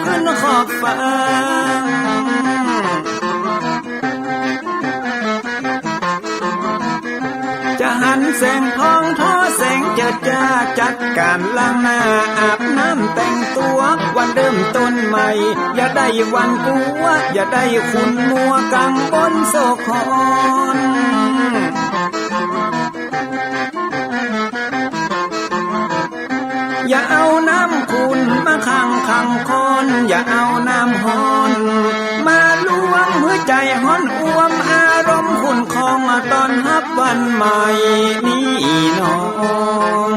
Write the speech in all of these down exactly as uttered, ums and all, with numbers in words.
ขึ้นขอบฟ้า จะหันแสงทองทอแสงเจิดจ้า จัดก๋านล้างหน้าอาบน้ำแต่งตั๋ว วันเริ่มต้นใหม่ อย่าได้หวั่นกลัว อย่าได้ขุ่นมัวกังวลโศกหอน อย่าเอาน้ำขุ่นมาขังขังคอน อย่าเอาน้ำฮ้อนมาลวงหื้อใจ๋ฮ้อนอ่วม อารมณ์ขุ่นข้องต้อนฮับวันใหม่นี้น้อง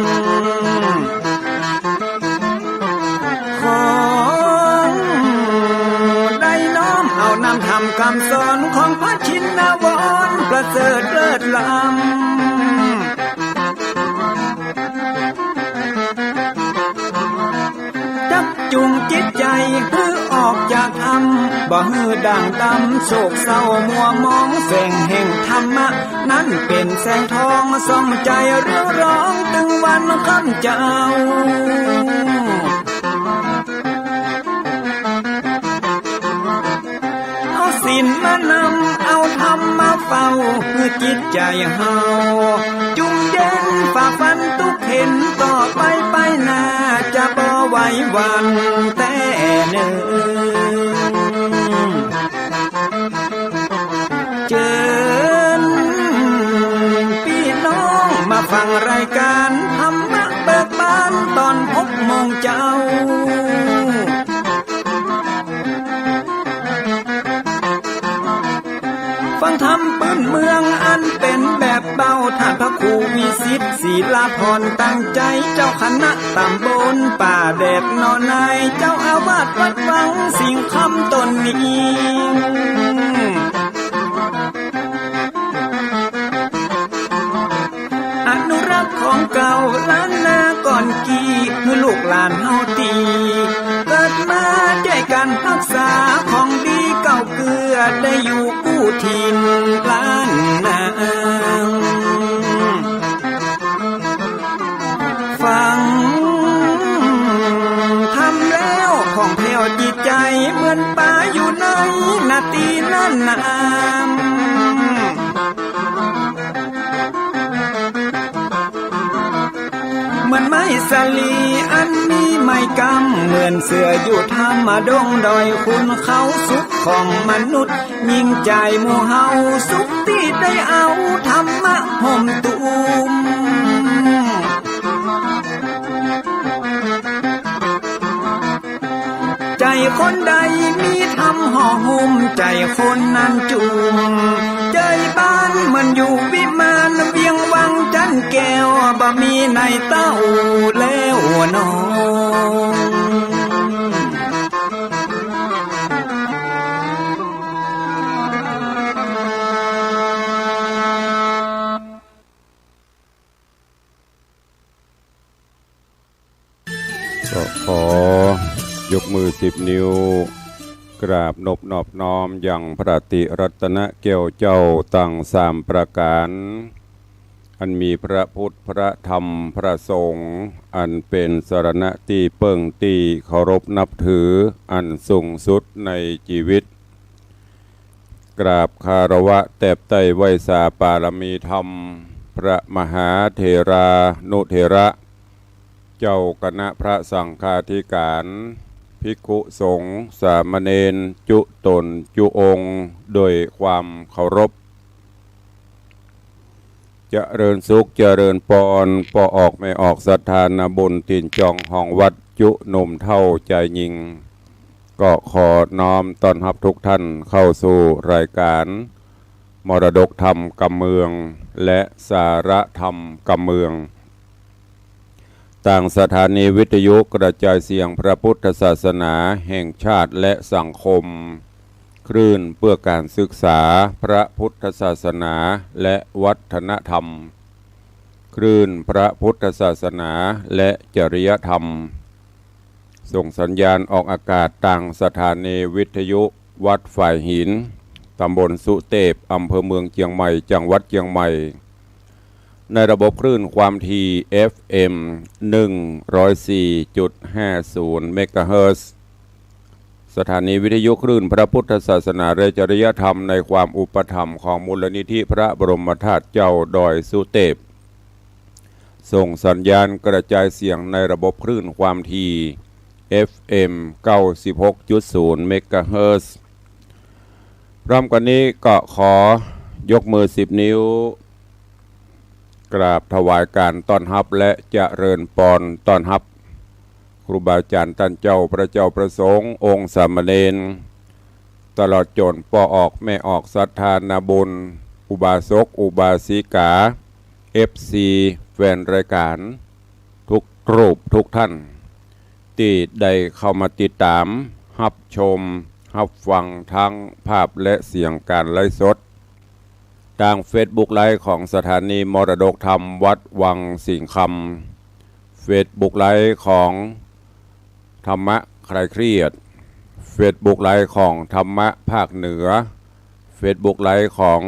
ขอได้น้อมเอานำธรรมคำสอนของพระชินวรประเสริฐเลิศล้ำ จักจูงจิตใจ๋หื้อออกจากถ้ำ บ่หื้อด่างดำโศกเศร้ามัวหมอง แสงแห่งธรรมะนั้นเป๋นแสงทองส่องใจ๋เรืองรองตึงวันค่ำเจ้า เอาศีลมานำ เอาธรรมมาเฝ้า หื้อจิตใจ๋เฮาจุ่มเย็น ฝ่าฟันตุ๊กเข็ญ ต่อไปไปหน้าจะบ่ไหวหวั่นแต๊เนิ่น เจิญปี้น้องมาฟังรายก๋านธรรมะเบิกบานต๋อนหกโมงเจ๊า ฟังธรรมปื้นเมืองอันเป๋นแบบเบา ต้านพระครูวิสิทธิ์ ศิลาพร ตั้งใจ๋ เจ้าคณะต๋ำบลป่าแดดหนอใน เจ้าอาวาสวัดวังสิงห์คำต๋นนี้ อนุรักษ์ของเก่าล้านนาก่อนกี้ หื้อลูกหลานเฮาตี้เกิดมา จ้วยกั๋นฮักษาของดีเก่าเกื้อ ได้อยู่กู้ถิ่นล้านนา ฟังธรรมแล้วผ่องแผ้วจิตใจ๋ เหมือนป๋าอยู่ในนาตี้นั้นนา เหมือนไม้สาลีอันมีไม้กำ เหมือนเสืออยู่ถ้ำดงดอย ขุนเขาสุขของมนุษย์ ยิ่งใจ๋หมู่เฮาสุขตี้ได้เอาธรรมะห่มตุ้ม ใจ๋คนใดมีธรรมห่อหุ้ม ใจ๋คนนั้นจุ่ม ใจ๋บ้านเหมือนอยู่วิมาน เวียงวังจันแก้ว บ่มีในเต้าแล้วน้อง ก็ขอยกมือสิบนิ้ว กราบนบนอบน้อมยังพระติรัตนแก้วเจ้าตังสามประก๋าน อันมีพระพุทธ พระธรรม พระสงฆ์ อันเป๋นสรณะตี้เปิ้งตี้เคารพนับถืออันสูงสุดในจีวิต กราบคารวะแตบใต้ไหว้สาปารมีธรรม พระมหาเถรานุเถระ เจ้าคณะพระสังฆาธิการ ภิกขุสงฆ์ สามเณร จุ๊ต๋นจุ๊องค์ โดยความเคารพ เจริญสุขเจริญปอน ป้อออกแม่ออกศรัทธานาบุญ ตี๋นจองห้องวัด จุ๊หนุ่มเฒ่าจายญิง ก็ขอน้อมต้อนฮับทุกท่านเข้าสู่รายการมรดกธรรมกำเมือง และสาระธรรมกำเมือง ตางสถานีวิทยุกระจายเสียงพระพุทธศาสนาแห่งชาติและสังคม คลื่นเพื่อการศึกษาพระพุทธศาสนาและวัฒนธรรม คลื่นพระพุทธศาสนาและจริยธรรม ส่งสัญญาณออกอากาศตางสถานีวิทยุวัดฝายหิน ตำบลสุเตพ อำเภอเมืองเจียงใหม่ จังหวัดเจียงใหม่ ในระบบคลื่นความถี่ เอฟเอ็ม หนึ่งร้อยสี่จุดห้าศูนย์ เมกะเฮิรตซ์ สถานีวิทยุคลื่นพระพุทธศาสนาและจริยธรรมในความอุปถัมภ์ของมูลนิธิพระบรมธาตุเจ้าดอยสุเตพ ส่งสัญญาณกระจายเสียงในระบบคลื่นความถี่ เอฟเอ็ม เก้าสิบหกจุดศูนย์ เมกะเฮิรตซ์ พร้อมกันนี้ก็ขอยกมือสิบนิ้ว กราบถวายการต้อนฮับและเจริญปอนต้อนฮับ ครูบาอาจ๋ารย์ต้านเจ้า พระเจ้าพระสงฆ์ องค์สามเณร ตลอดจ๋นป้อออกแม่ออกศรัทธานาบุญ อุบาสกอุบาสิกา เอฟซี แฟนรายการทุกรูปทุกท่าน ตี้ได้เข้ามาติดต๋าม ฮับชม ฮับฟังทั้งภาพและเสียงการไลฟ์สด ตางเฟซบุ๊กไลฟ์ของสถานีมรดกธรรมวัดวังสิงห์คำ เฟซบุ๊กไลฟ์ของธรรมะคลายเครียด เฟซบุ๊กไลฟ์ของธรรมะภาคเหนือ เฟซบุ๊กไลฟ์ของ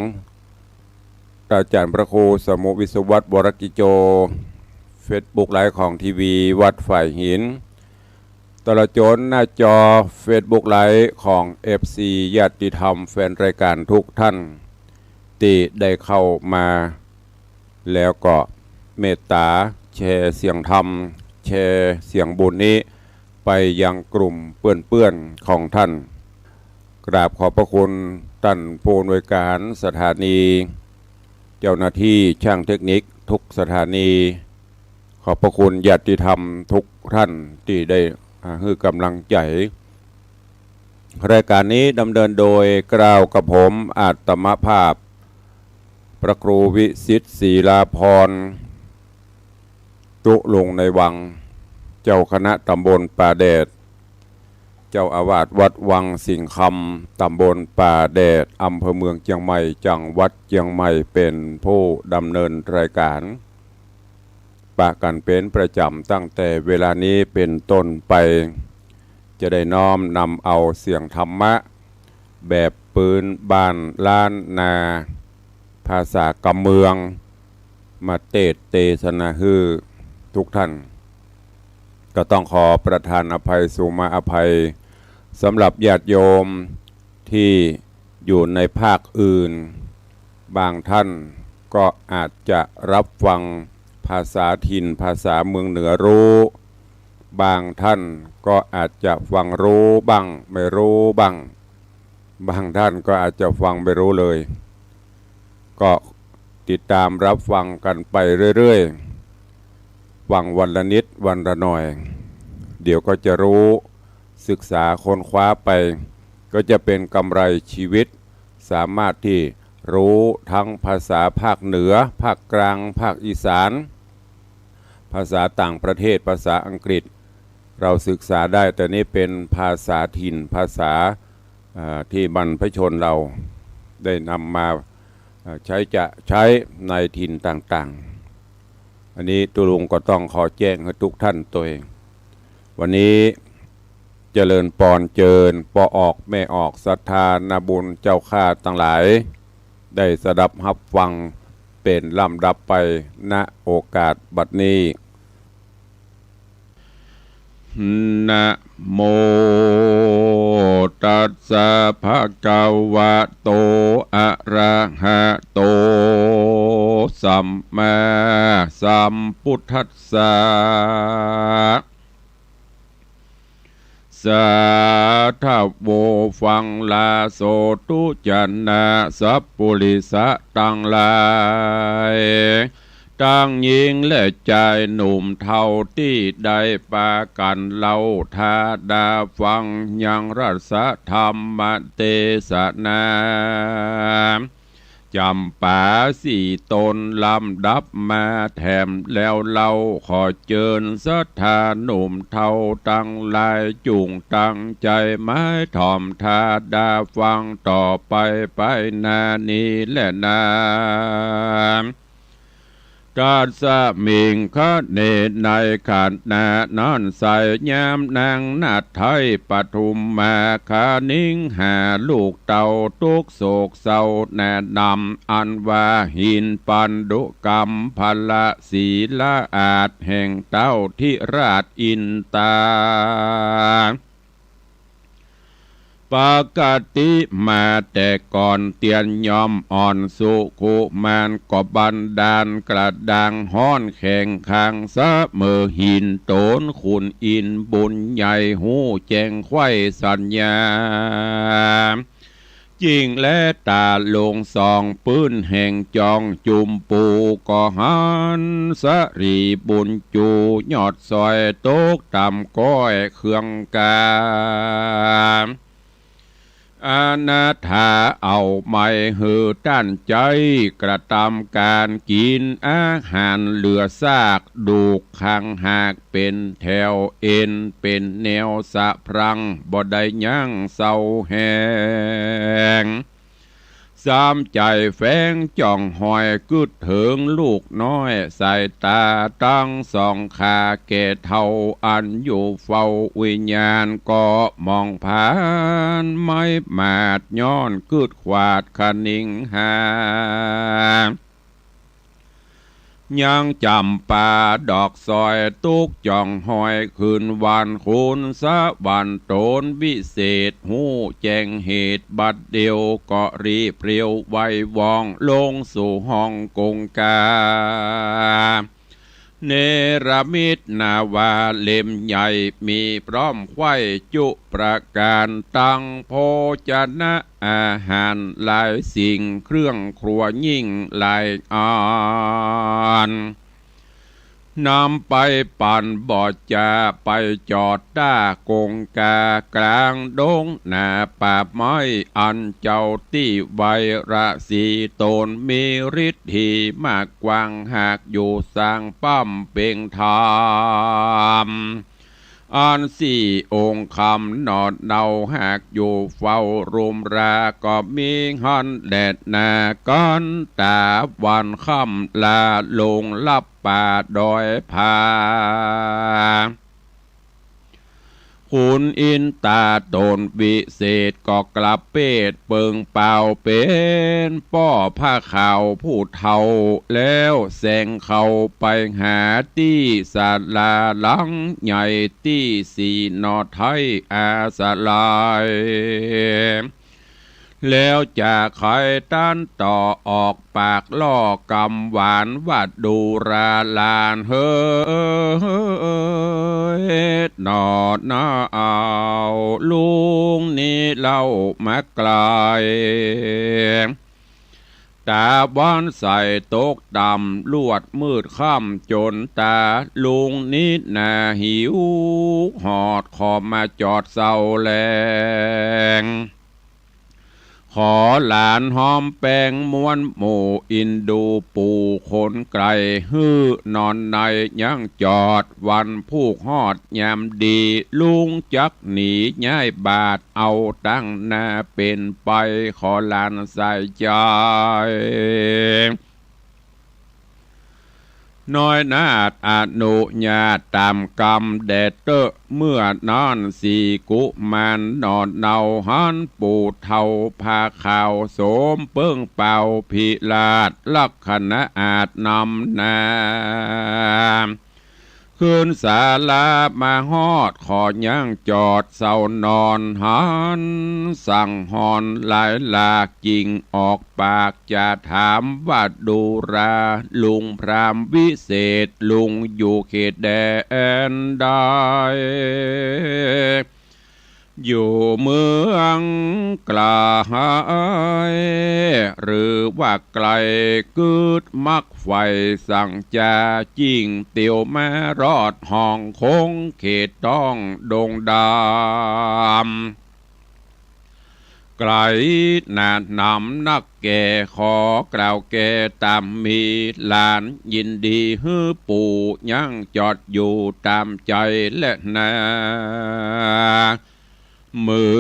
อาจ๋ารย์พระครูสมุห์ วิศวัฒน์ วรกิจโจ เฟซบุ๊กไลฟ์ของทีวีวัดฝายหิน ตลอดจ๋นหน้าจอเฟซบุ๊กไลฟ์ของเอฟซี ญาติธรรมแฟนรายการทุกท่าน ตี้ได้เข้ามา แล้วก็เมตต๋าแชร์เสียงธรรม แชร์เสียงบุญนี้ไปยังกลุ่มเปื้อนๆ ของท่าน กราบขอบพระคุณต้านผู้อำนวยการสถานี เจ้าหน้าที่ช่างเทคนิคทุกสถานี ขอบพระคุณญาติธรรมทุกท่านตี้ได้ อ่า หื้อกำลังใจ๋ รายการนี้ดำเนินโดยเกล้ากระผมอาตมาภาพ พระครูวิสิทธิ์ ศิลาภรณ์ ตุ๊ลุงในวัง เจ้าคณะตำบลป่าแดด เจ้าอาวาสวัดวังสิงห์คำ ตำบลป่าแดด อำเภอเมืองเจียงใหม่ จังหวัดเจียงใหม่ เป๋นผู้ดำเนินรายการ ปะกั๋นเป๋นประจ๋ำตั้งแต่เวลานี้เป๋นต้นไป จะได้น้อมนำเอาเสียงธรรมะ แบบปื๊นบ้านล้านนา ภาษากำเมือง มาเตสน์เตสนาหื้อทุกท่าน ก็ต้องขอประทานอภัย สุมาอภัย สำหรับญาติโยมตี้อยู่ในภาคอื่น บางท่านก็อาจจะรับฟังภาษาถิ่นภาษาเมืองเหนือรู้ บางท่านก็อาจจะฟังรู้บ้างไม่รู้บ้าง บางท่านก็อาจจะฟังไม่รู้เลย ก็ติดต๋ามรับฟังกั๋นไปเรื่อยๆ ฟังวันละนิดวันละหน่อย เดี๋ยวก็จะรู้ ศึกษาค้นคว้าไป ก็จะเป๋นกำไรชีวิต สามารถตี้รู้ทั้งภาษาภาคเหนือ ภาคกลาง ภาคอีสาน ภาษาต่างประเทศ ภาษาอังกฤษ เราศึกษาได้ แต่นี้เป๋นภาษาถิ่น ภาษา อ่า ตี้บรรพชนเราได้นำมา อ่า ใช้จะใช้ในถิ่นต่างๆ อันนี้ตุ๊ลุงก็ต้องขอแจ้งหื้อทุกท่านตวย วันนี้เจริญปอนเจิญป้อออกแม่ออกศรัทธานาบุญเจ้าข้าตังหลาย ได้สดับฮับฟังเป๋นลำดับไป ณ โอกาสบัดนี้ นะโมตัสสะ ภะคะวะโต อะระหะโต สัมมาสัมพุทธัสสะ สาธะโว ฟังลาโสธุ จะนะสัปปุริสะตังหลาย ตังญิงและจายหนุ่มเฒ่าตี้ได้ปากั๋นเล่าถาดาฟังยังรัสธรรมเตสนา จ๋ำปาสี่ต๋นลำดับมาแถมแล้วเล่า ขอเจิญศรัทธาหนุ่มเฒ่าตังหลาย จุ่งตั้งใจ๋หมายถ่อมถาดาฟังต่อไปไปหน้านี้แลนา ตัสมิงคะเน ในขณะนั้นไส้ ยามนางนาฏไทยปทุมมาคา นิงหาลูกเต้าตุ๊กข์โศกเศร้าแนะนำ อันว่าหินปันดุกำพละ ศิลาอาสน์แห่งเต้าธิราชอินตา ปกติมาแต่ก่อนเตียนยอมอ่อนสุขุมานก็บันดาลกระด้างฮ้อนแข็งขังเสมอหิน โตนขุนอินทร์บุญใหญ่ฮู้แจ้งไขว้สัญญา จิ่งแลต๋าลงส่องปื้นแห่งจองจุมปู ก็หันสะหลีบุญจู ยอดสอยตกต่ำก้อยเคืองกา อนาถาเอาไม้หื้อต้านใจ๊ กระตำก๋านกิ๋นอาหารเหลือซาก ดูกขังหากเป๋นแถว เอ็นเป๋นแนวสะพรั่ง บ่ได้ยั้งเส้าแฮง สามใจ๋แฝงจ้องหอย กึ๊ดเถิงลูกน้อย สายต๋าตังสองข้า แก่เฒ่าอันอยู่เฝ้า วิญญาณก็มองผ่าน ไม้หมาดย้อนกึ๊ดขวาดคะนิงหา ยังจ๋ำปาดอกสอย ตุ๊กจ้องหอยขึ้นหวาน ขุนสะหวานโตนวิเศษ ฮู้แจ้งเหตุบัดเดี่ยว ก็รีบเร็วไวว่อง ลงสู่ห้องกงกา เนรมิตนาวาเล่มใหญ่ มีพร้อมไขว้จุประก๋าน ตังโภชนะอาหารหลายสิ่ง เครื่องครัวยิ่งหลายอัน นำไปปั๋นบ่จา ไปจอดต้ากงกา ก๋างดงหน้าป่าไม้ อันเจ้าตี้ไวระสีต๋น มีฤทธีมากกว้าง หากอยู่สร้างป้ำเป่งธรรม อันสี่องค์คำหนอเนา หากอยู่เฝ้ารุมรา ก็มีหั้นแลนา กั๋นต๋าวันค่ำ ลาลงลับป่าดอยผา ขุนอินต๋าต๋นวิเศษ ก็กลับเปดเปิงเป่า เป๋นป้อผ้าขาวผู้เฒ่า แล้วแสงเข้าไปหาตี้ศาลาหลังใหญ่ ตี้สี่หน่อไท้อาศรัย แล้วจะไขตันต่อออกปากล่อกำหวานว่า ดูราหลานเหย หน่อนาเอาลุงนี้เล่ามาไกล ต๋าวันใสตกต่ำ ลวดมืดค่ำจ๋นต๋า ลุงนี้นาหิวหอด ขอมาจอดเส้าแลง ขอหลานหอมแปงมวลหมู่ อินดูปู่คนไกล หื้อนอนในยังจอด วันพูกฮอดยามดี ลุงจักหนีย้ายบาท เอาตั้งหน้าเป๋นไป ขอหลานใส่ใจ๋ น้อยนาฏอนุญาตต๋ามกำแด่เต๊อะ เมื่อนั้นสี่กุมารหน่อเนาหันปู่เฒ่าผ้าขาว สวมเปิ้งเป่าพิราช ลักขณะอาจนำหน้า ขึ้นศาลามาฮอด ขอยังจอดเส้านอน หันสั่งฮอนหลายหลาก จิ่งออกปากจะถามว่า ดูราลุงพราหมณ์วิเศษ ลุงอยู่เขตแดนใด อยู่เมืองไกล หรือว่าไกล กึ๊ดมักใฝ่สังจา จิ่งเตียวมารอดห้องคงเขตต้องดงดำ ไกลหนาหนำนักแก่ ขอกล่าวแก่ต๋ามมี หลานยินดีหื้อปู่ ยังจอดอยู่ต๋ามใจ๋แลนา เมื่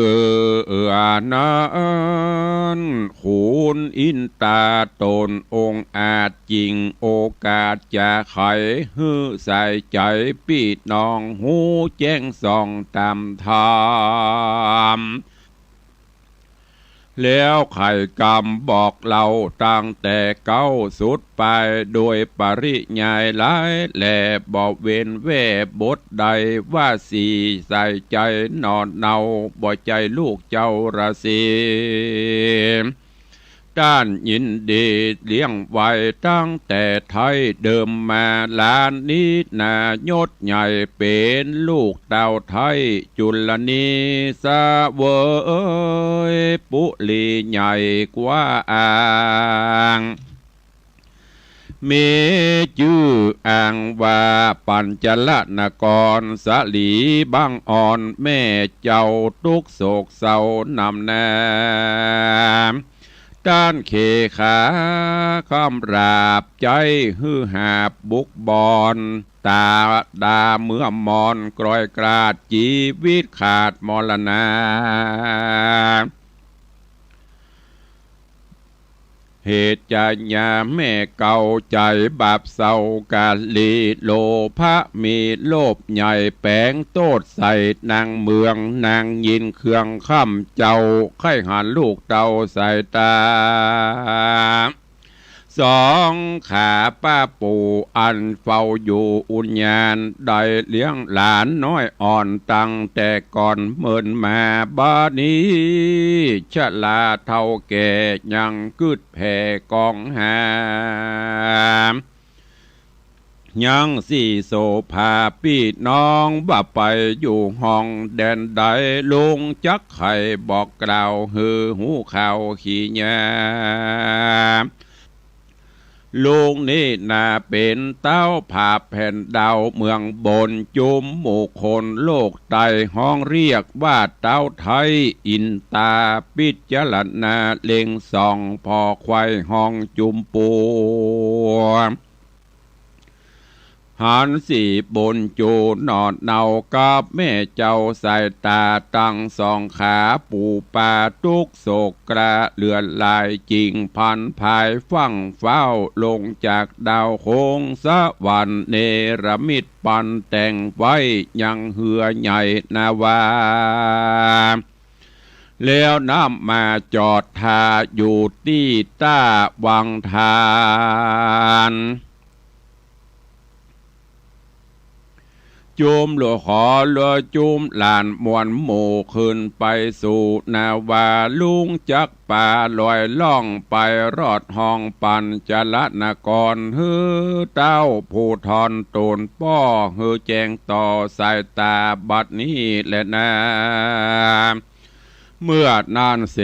อนั้นขุนอินต๋าต๋นองอาจ จิ่งโอกาสจะไขหื้อใส่ใจ๋ปี้น้อง ฮู้แจ้งส่องต๋ามธรรม แล้วไขกำบอกเล่าตั้งแต่เก๊าสุดปาย โดยปริยายหลายแล บ่เว้นแว่บทใด ว่าสีใส่ใจ๋หน่อเนา บ่ใจ้ลูกเจ้าราศี ต้านยินดีเลี้ยงไว้ตั้งแต่ไท้เดิมมา หลานนี้นายศใหญ่เป๋นลูกเต้าไท้จุลนี เสวยปุรีใหญ่กว้าง มีจื้ออ้างว่าปัญจรนคร สลีบังอ่อน แม่เจ้าตุ๊กข์โศกเศร้านำหน้า ต้านเขขาคำราบใจ๊หื้อหาบบุกบอน ต๋าดาเมื่อมอนกรอยกราด จีวิตขาดมรณา เหตุจายาแม่เก่าใจ๋บาปเศร้ากาลี โลภะมีโลภใหญ่แป๋งโต้ษใส่นางเมือง นางยินเคืองคำเจ้า ใค่หันลูกเต้าสายต๋า สองขาป้าปู่อันเฝ้าอยู่อุญญาณ ได้เลี้ยงหลานน้อยอ่อนตั้งแต่ก่อนเมินมา บัดนี้ชราเฒ่าแก่ยังกึ๊ดแผ่กองหา ยังสี่โสภาปี้น้อง ว่าไปอยู่ห้องแดนใด ลุงจักใค่บอกกล่าวหื้อฮู้ข่าวขี้ยา ลุงนี้นาเป๋นเต๊าผาแผ่นดาวเมืองบน จุมหมู่คนโลกใต้ฮ้องเรียกว่าเต๊าไท้อินตา พิจารณาเล็งส่องผ่อไขว่ฮ้องจุมปัว หันสีบุญจูหน่อเนากับแม่เจ้าสายต๋า ตังสองขาปู่ปาตุ๊กข์โศกกระเลือดลาย จิ่งพันภายฟั่งฟ้าวลงจากดาวโคงสวรรค์ เนรมิตปันแต่งไว้ยังเฮือใหญ่นาวา แล้วนำมาจอดท่าอยู่ตี้ต้าวังทาน จุมหลวงขอหลวงจุมหลานมวลหมู่ขึ้นไปสู่นาวา ลุงจักปาลอยล่องไปรอดห้องปัญจรนคร หื้อเต้าผู้ทอนตนป้อหื้อแจ้งต่อสายต๋าบัดนี้แลนา เมื่อนั้นเส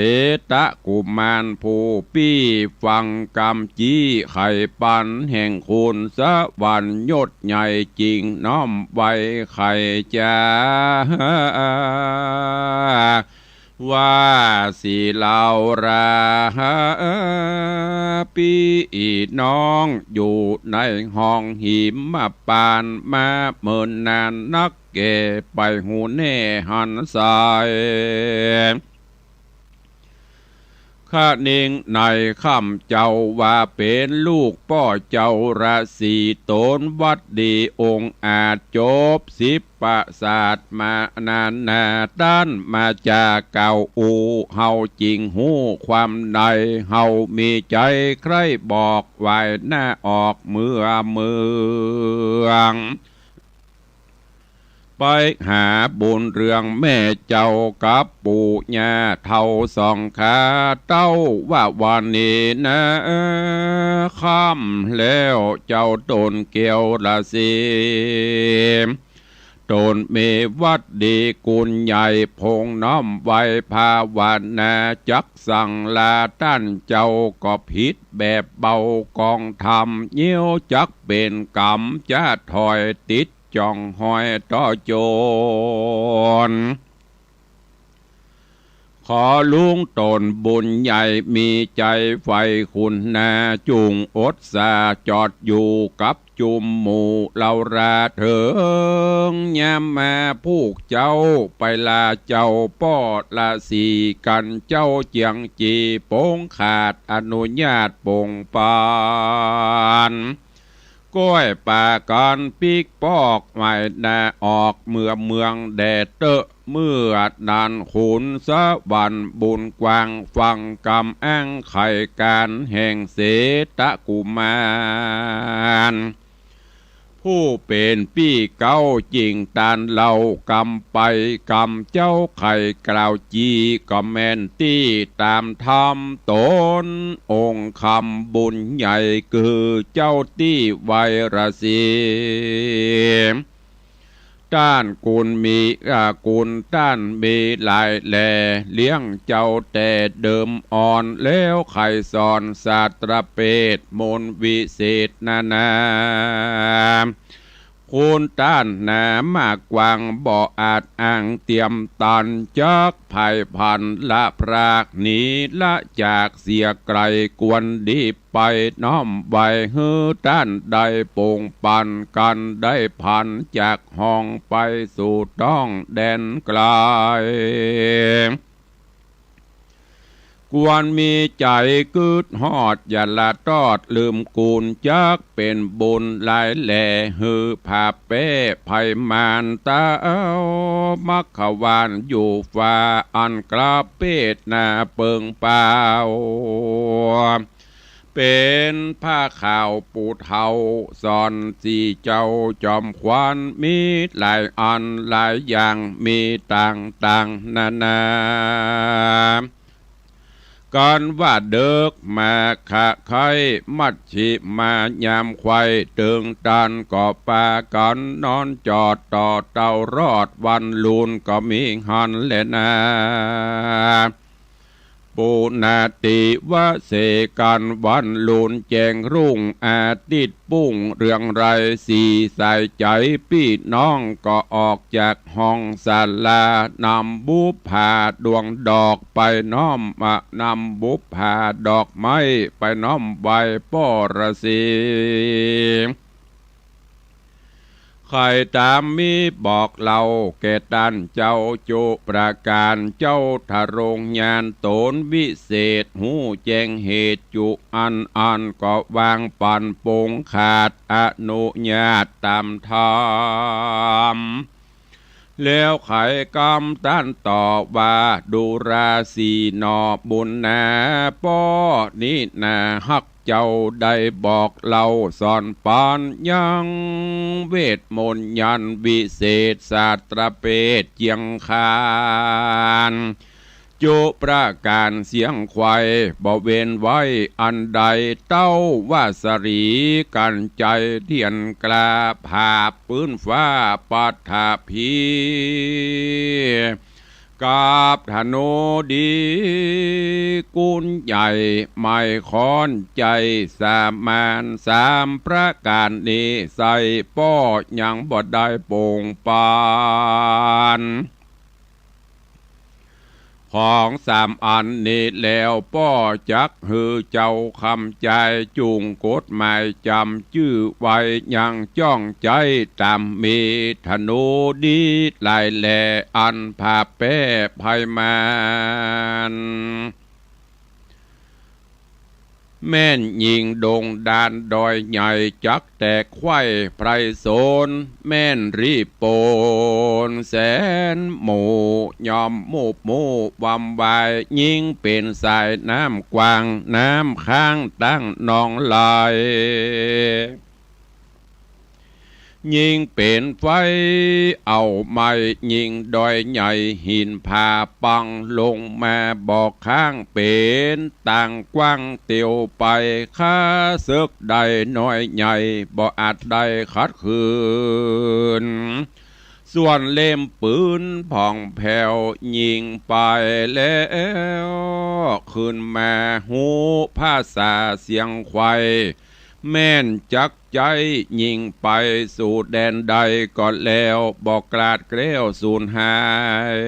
ตะกุมารผู้ปี้ฟังกำจี้ไขปันแห่งคุณสวรรค์ยศใหญ่ จิ่งน้อมไหว้ไขจา ว่าสีเหล่ารา ปี้น้องอยู่ในห้องหิมพานต์มาเมินนานนัก แก่ไปฮู้แน่หันสาย คะนิงในคำเจ้าว่าเป๋นลูกป้อเจ้าราศี ต๋นวัดดีองอาจจบสิบประสาทมานานนา ต้านมาจากเก่าอู้ เฮาจิ่งฮู้ความใน เฮามีใจ๋ใคร่บอก ไหว้หน้าออกเมือเมือง ไปหาบุญเรื่องแม่เจ้ากับปู่ย่าเฒ่าสองขา เต้าว่าวันนี้นะค่ำแล้ว เจ้าต๋นแก้วราศี ต๋นมีวัดดีกุญใหญ่ พงน้อมไหว้ภาวนา จักสั่งลาต้านเจ้าก็ผิดแบบเบา กองธรรมเยี้ยวจักเป๋นกรรม จะถอยติดจ่องฮอยต่อโจร ขอลุงต๋นบุญใหญ่มีใจ๋ใฝ่คุณนา จุ่งอดสาจอดอยู่กับจุมหมู่เหล่าราเถิง ยามมาพวกเจ้าไปลาเจ้าป้อราศีกั๋น เจ้าเจียงจี๋ปงขาดอนุญาตปงปาน ก้อยปากั๋นปิ๊กปอกไหว้หน้าออกเมือเมืองแด่เต๊อะ เมื่อนั้นขุนสวรรค์บุญกว้างฟังกำอ้างไขก๋านแห่งเสตกุมาร ผู้เป๋นปี้เก๊าจริงตานเล่ากำไปกำเจ้าไขกล่าวจีก็แม่นตี้ต๋ามธรรมต๋น องค์คำบุญใหญ่คือเจ้าตี้ไวรสี ต้านกุลมี อ่า กุลต้านมีหลายแล เลี้ยงเจ้าแต่เดิมอ่อน แล้วใค่สอนศาสตรเปชฌ์มนต์วิเศษนานา คุณต้านหนามากกว้างบ่อาจอ้างเตียมตัน จักไผผันละพรากหนีละจากเสียไกล ควรดีไปน้อมไหว้หื้อต้านได้ปงปัน กันได้ผันจากห้องไปสู่ต้องแดนไกล ควรมีใจ๋กึ๊ดฮอดอย่าละตอดลืมกูล จักเป๋นบุญหลายแลหื้อผาแป๊ไพมารเต้า มัคควานอยู่ฟ้าอันกระเปดหน้าเปิงเปล่า เป๋นผ้าขาวปูเทาสอนสี่เจ้าจอมขวัญ มีหลายอันหลายอย่างมีต่างๆ นานา กันว่าเดิกมาคะไคมัชฌิมายามไขว่ เติงตันก็ปากั๋นนอนจอดต่อเต้ารอดวันลูนก็มีหั้นแลนา ปุณณติวเสกันวันลูนแจ้งรุ่งอาทิตย์ ปุ้งเรืองไรสีใสใจ๋ ปี้น้องก็ออกจากห้องศาลา นำบุปผาดวงดอกไปน้อม อ่ะ นำบุปผาดอกไม้ไปน้อมไหว้ป้อฤๅษี ใค่ต๋ามมีบอกเล่าแก่ต้านเจ้าจุประก๋าน เจ้าทรงญาณต๋นวิเศษ ฮู้แจ้งเหตุจุอันอันก็วางปั๋นปงขาดอนุญาตต๋ามธรรม แล้วไขกำต้านต่อว่า ดูราสีหน่อบุญนา ป้อนี้นาฮักเจ้าได้บอกเล่าสอนปั๋น ยังเวทมนต์ยันต์วิเศษศาสตรเปชฌ์เจียงคาน จุประก๋านเสี้ยงไขว่ บ่เว้นไว้อันใด เต้าว่าสะหลีกั๋นใจ๋เตียนกล้า ผาบปื๊นฟ้าปัฐภี กับธนูดีกุลใหญ่ ไม้ค้อนใจ๋สามาน สามประก๋านนี้ใส่ป้อยังบ่ได้ปงปั๋น ของสามอันนี้แล้วป้อจักหื้อเจ้าคำจ่าย จุ่งกฎหมายจ๋ำจื้อไว้ยังจ้องใจ๊ต๋าม มีธนูดีหลายแลอันผาแป๊ไพมาร แม่นยิงดงดานดอยใหญ่จักแตกไขว่ไพรโสน แม่นรีบโปนแสนหมู่ ย่อมมูบมู่วำวาย ยิงเป๋นสายน้ำกว้าง น้ำค้างตั้งนองไหล ยิงเป๋นไฟเอาไหม้ ยิงดอยใหญ่หินผาปัง ลงมาบ่ค้าง เป๋นตางกว้างเตียวไป ข้าศึกใดน้อยใหญ่ บ่อาจได้ขัดขืน ส่วนเล่มปืนผ่องแผ้ว ยิงไปแล้ว ขึ้นมาฮู้ภาษาเสียงไขว่ แม่นจักใจ๊ยิงไปสู่แดนใดก็แล้ว บ่กลาดแคล้วสูญหาย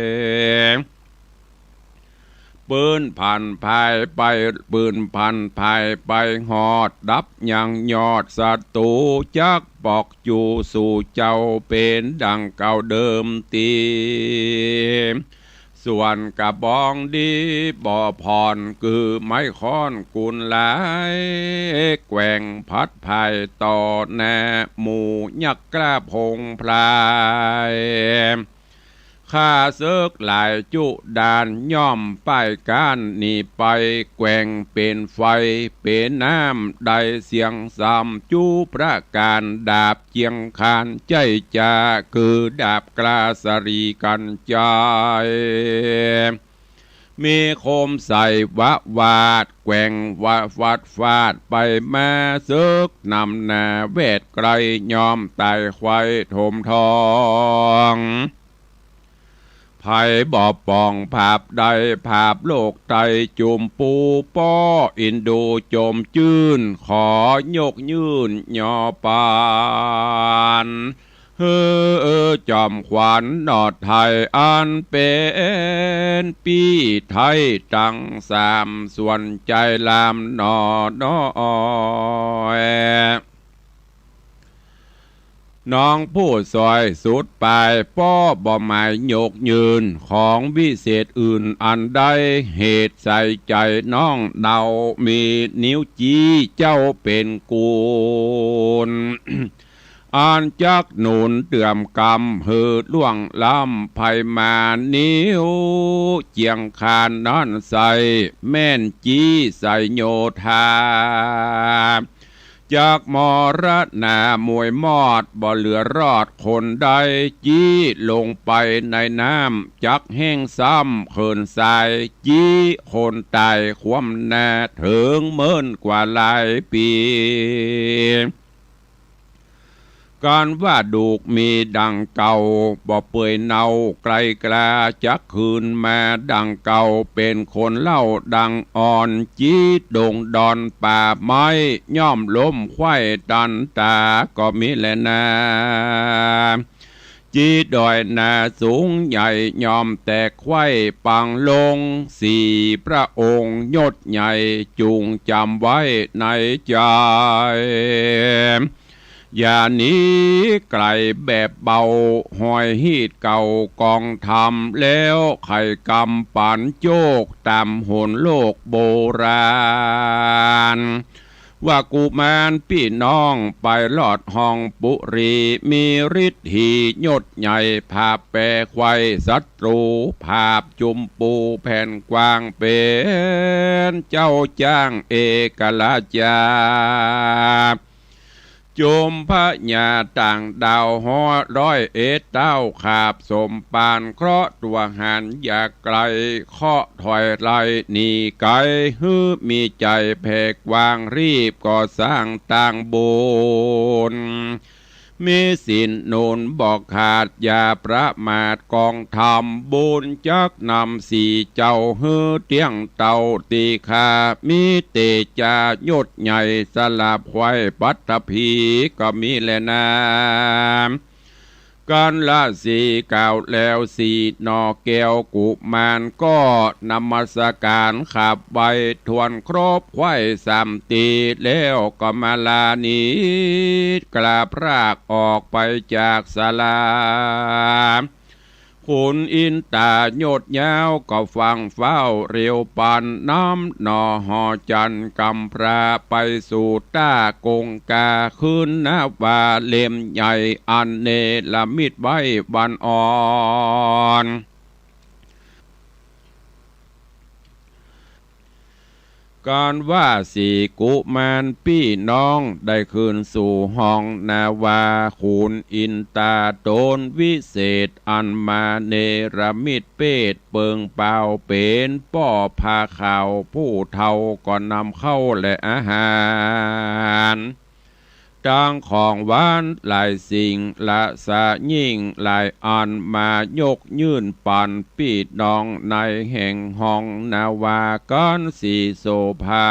ปืนผันพายไป ปืนผันพายไปฮอด ดับยังยอดศัตรู จักบอกจูสู่เจ้า เป๋นดังเก่าเดิมตี ส่วนกระบองดีบ่ผ่อน คือไม้ค้อนกุลหลาย แกว่งผัดพายต่อหน้า หมู่ยักษ์กล้าพงพลาย ข้าศึกหลายจุดาน ย่อมป้ายก๋านหนีไป แกว่งเป๋นไฟเป๋นน้ำ ได้เสียงสามจุประก๋าน ดาบเจียงคานใจ๊จ๋า คือดาบกล้าสะหลีกัญชัย มีคมใสวะวาด แกว่งวะฟัดฟาดไปมา ศึกนำหน้าแวดไกล ยอมต๋ายไขว่ถมทอง ใผบ่ป๋องผาบใด ผาบโลกไตจุมปู ป้ออินดูจมจื้น ขอยกยื่นยอปาน หื้อจอมขวัญหนอไทย อันเป๋นปี้ไทยตังสาม ส่วนใจ๋ลามหนอน้อย น้องผู้สวยสุดป๋าย ป้อบ่หมายยกยื่น ของวิเศษอื่นอันใด เหตุใสใจ๋น้องเดา มีนิ้วจี้เจ้าเป๋นกูล อันจักหนุนเตื้อมกำ หื้อล่วงล้ำภัยมาร นิ้วเจียงคานนั้นใส แม่นจี้ใสโยธา จักมรณาหมวยมอด บ่เหลือรอดคนใด จี้ลงไปในน้ำ จักแห้งซ้ำเขินทราย จี้คนต๋ายคว่ำหน้า เถิงเมินกว่าหลายปี๋ กันว่าดูกมีดังเก่า บ่เปื่อยเนาไกลกลา จักคืนมาดังเก่า เป๋นคนเล่าดังอ่อน จี้ดงดอนป่าไม้ ย่อมล้มไขว่ตันต๋า ก็มีแลนา จี้ดอยนาสูงใหญ่ ย่อมแตกไขว่ปังลง สี่พระองค์ยศใหญ่ จุ่งจ๋ำไว้ในใจ๋ อย่าหนีไกลแบบเบา ฮอยฮีตเก่ากองธรรม แล้วไขกำปั๋นโจก ต๋ามหนโลกโบราณ ว่ากุมารปี้น้องไปลอดห้องปุรี มีฤทธิ์หียศใหญ่ ผาบแปรไขว่ศัตรู ผาบจุมปูแผ่นกว้าง เป๋นเจ้าจ้างเอกราชา จุมพญาต่างดาวห้อร้อยเอ็ดเต้า ขาบสมปานเคราะห์ตั๋วหานอย่าไกล เคราะห์ถอยไล่หนีไก๋ หื้อมีใจ๋แผ่กว้าง รีบก่อสร้างตางบุญ มีศีลหนุนบ่ขาด อย่าประมาทกองธรรม บุญจักนำสี่เจ้า หื้อเตี้ยงเต้าตี้ข้า มีเตจายศใหญ่ สลาบไขว่ปัตตภี ก็มีแลนา กั๋นราศีกล่าวแล้ว สี่หน่อแก้วกุมาร ก็นมัสก๋านขับไว ถ้วนครบไขว่สามตี แล้วก็มาลานิด กล้าพรากออกไปจากศาลา ขุนอินตายศยาวก็ฟั่งฟ้าวเร็วปาน นำหน่อหอจันทร์กำพร้า ไปสู่ต้ากงกา ขึ้นนาวาเล่มใหญ่ อันเนรมิตไว้วันอ่อน กั๋นว่าสี่กุมารปี้น้อง ได้ขึ้นสู่ห้องนาวา ขุนอินตาต๋นวิเศษ อันมาเนรมิตเปตเปิงเปล่า เป๋นป้อผ้าขาว ผู้เฒ่าก็นำข้าวและอาหาร ตังของหวานหลายสิ่ง และสะยิ่งหลายอัน มายกยื่นปั๋นปี้น้อง ในแห่งห้องนาวา กั๋นสีโสภา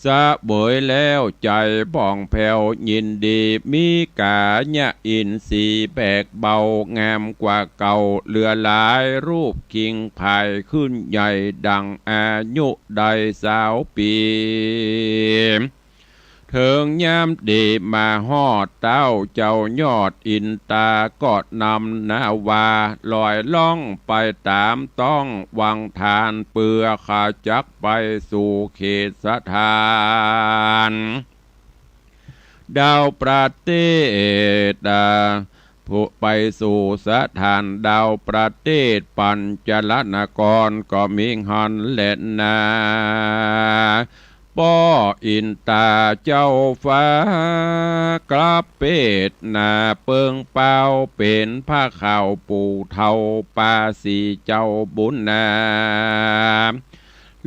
เสวยแล้วใจ๋ผ่องแผ้วยินดี มีก๋ายะอินทรีย์แบกเบา งามกว่าเก่าเหลือหลาย รูปคิงผายขึ้นใหญ่ ดังอายุได้ซาวปี๋ เถิงยามดีมาฮอด เต๊าเจ้ายอดอินตาก็นำนาวา ลอยล่องไปต๋ามต้องวังทาน เปื้อข้าจักไปสู่เขตสถาน ดาวประเทศ อ่า ไปสู่สถานดาวประเทศปัญจลนครก็มีหั้นแลนา ป้ออินต๋าเจ้าฟ้ากลับเปตนาเปิงเปาเป๋นผ้าขาวปูเทาปาสีเจ้าบุญนา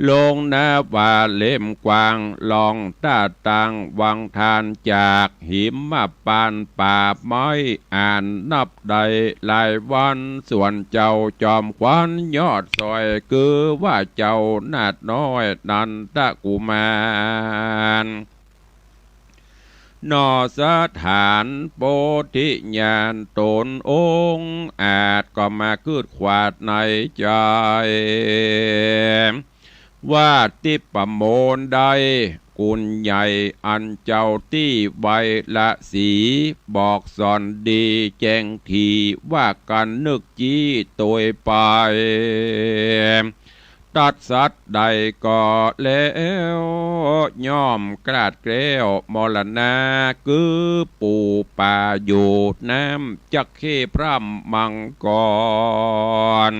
ลงนาวาเล่มกว้าง ล่องต้าตางวังทาน จากหิมพานต์ป่าไม้ อันนับได้หลายวัน ส่วนเจ้าจอมขวัญยอดสอย คือว่าเจ้านาถน้อยนันทกุมาร หนอสถานโพธิญาณต๋นองอาจ ก็มาคิดขวาดในใจ๋ ว่าทิพย์ประโมทได้คุณใหญ่ อันเจ้าตี้ไวละสี บอกสอนดีแจ้งถี่ ว่ากั๋นนึกจี้ตวยไป ตัดสัตว์ได้ก็แล้ว ย่อมกลาดแคล้วมรณา คือปู๋ป่าอยู่น้ำจักเข้พร่ำมังกร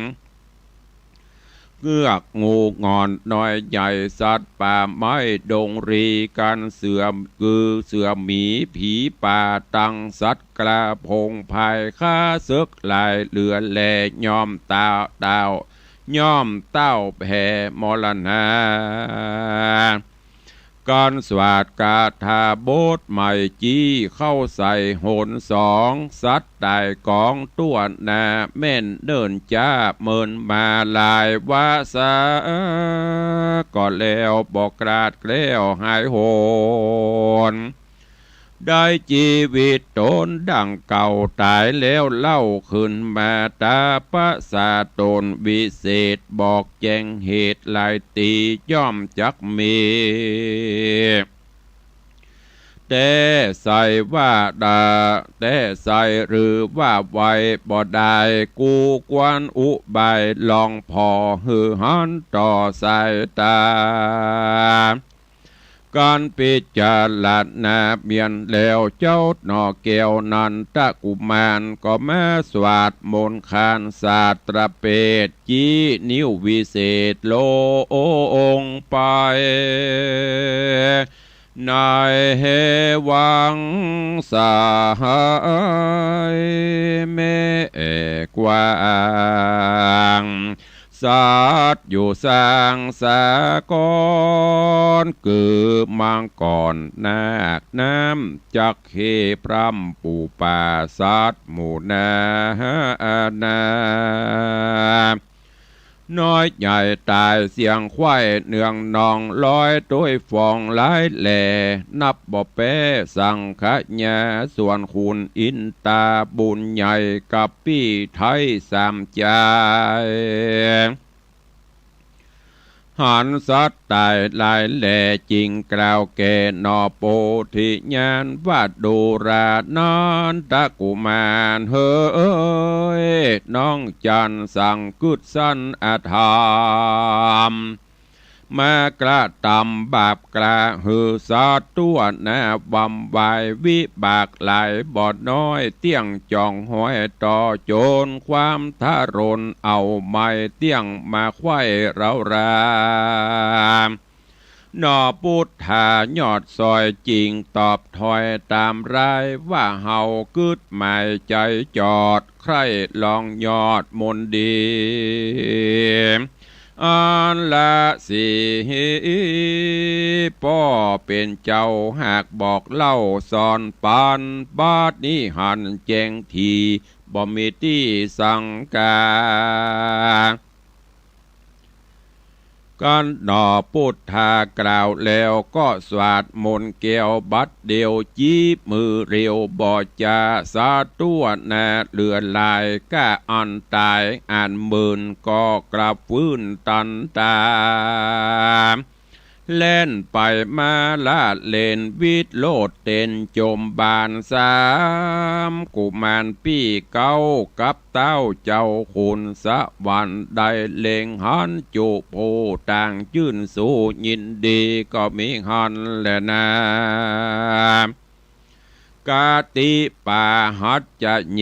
เงือกงูหงอนน้อยใหญ่สัตว์ป่าไม้ดงรี กั๋นเสือกือเสือหมีผีป่าตังสัตว์กล้าผงพายข้าเสิกหลายเหลือแล ย่อมเต้า เต้า ย่อมเต้าแผ่มรณา กั๋นสวาดคาถาบทใหม่จี้เข้าใส่หนสอง สัตว์ต๋ายก๋องตั๋วหน้าแม่นเนิ่นจ๊าเมินมาหลายวาสา ก็แล้วบ่กลาดแคล้วหายหน ได้จีวิตต๋นดังเก่าต๋ายแล้วเล่า ขึ้นมาต๋าประสาทต๋นวิเศษ บอกแจ้งเหตุหลายตี้ย่อมจักมี แต่ใส่ว่าดา แต่ใส่หรือว่าไวบ่ได้ กูควรอุบายลองผ่อหื้อหันต่อสายต๋า กั๋นพิจารณาเมียนแล้ว เจ้าหน่อแก้วนันทกุมาร ก็มาสวาดมนต์ขานสาตรเปต จี้นิ้ววิเศษลงไป ในวังสหายแม่กว้าง สัตว์อยู่สางสากร คือมังกรนาคน้ำจักเข้พร่ำปู๋ป่าสัตว์หมู่นานา น้อยใหญ่ต๋ายเสียงไขว้เนืองนอง ร้อยตวยฟองหลายแหล่ นับบ่แป๊สังขยา ส่วนขุนอินต๋าบุญใหญ่ กับปี้ไทยสามจาย หันสัตว์ต๋ายหลายแหล่ จึงกล่าวแก่หน่อโพธิญาณว่า ดูรานันทกุมารเฮย น้องจันสังกึดสันอธรรม มากระตำบาปกล้า หื้อสัตว์ตั๋วหน้าหวั่นไหว วิบากหลายบ่น้อย เตี้ยงจ๋องห้อยต่อจนความทรน เอาไม้เตี้ยงมาไขว้เร้าราม หน่อปุทธายอดสอยจึงตอบถ้อยต๋ามราย ว่าเฮากึ๊ดหมายใจ๋จอด ใคร่ลองยอดมนต์ดี อันละสี่ ป้อเป๋นเจ้าหากบอกเล่าสอนปัน บัดนี้หันแจ้งถี่ บ่มีตี้สังกา กั๋นหน่อปุทธากล่าวแล้ว ก็สวาดมนต์แก้วบัดเดียว จี๊บมือเร็วบ่จา สัตว์ตั๋วหน้าเหลือหลาย ก้าอันต๋ายอันเมิน ก็กลับฟื้นตันต๋า แล่นไปมาละเล่นวิดโลดเต้นจมบานสาม กุมารปี้เก๊ากับ เต้าเจ้าขุนสวรรค์ได้เล็งหันจุผู้ต่างจื้นสู้ยินดีก็มีหั้นแลนา กะติปาหัจจะเย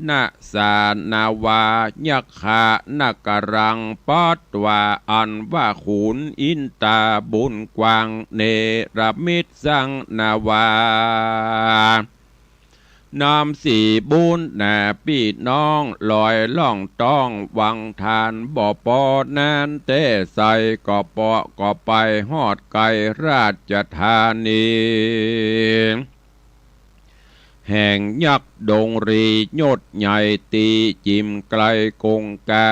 นะ สา นาวา ยักขะ นะกะรัง ปัตวา อันว่าขุนอินตาบุญกว้าง เนรมิตสัง นาวา นำสีบุญนาปี้น้อง ลอยล่องต้องวังทาน บ่ปอนั้นแต๊ใส ก็เปาะก็ไปฮอดไกลราชธานี แห่งยักษ์ดงรียศใหญ่ ตี้จิ่มไกลกงกา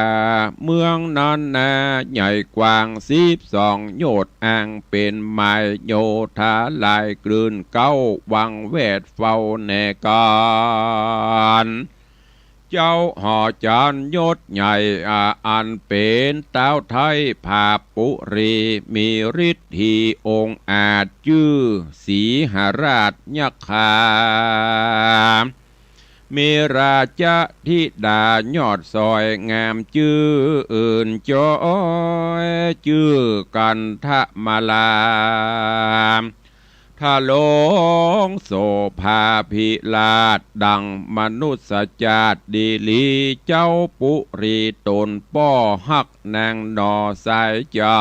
เมืองนั้นนาใหญ่กว้างสิบสองโยชน์ อังเป๋นหมายโยธาหลายกลืน เก๊าวังแวดเฝ้าแนกั๋น เจ้าหอจารย์ยศใหญ่ อา อันเป๋นต๊าวไท้ผาบปุรี มีฤทธีองอาจ จื้อสีหราชยักขา มีราชธิดายอดสวยงาม จื้ออื่นจอย จื้อกันทมาลา ทะลงโสภาภิราช ดังมนุสชาติดีหลี เจ้าปุรีต๋นป้อฮักนางหน่อสายใจ๋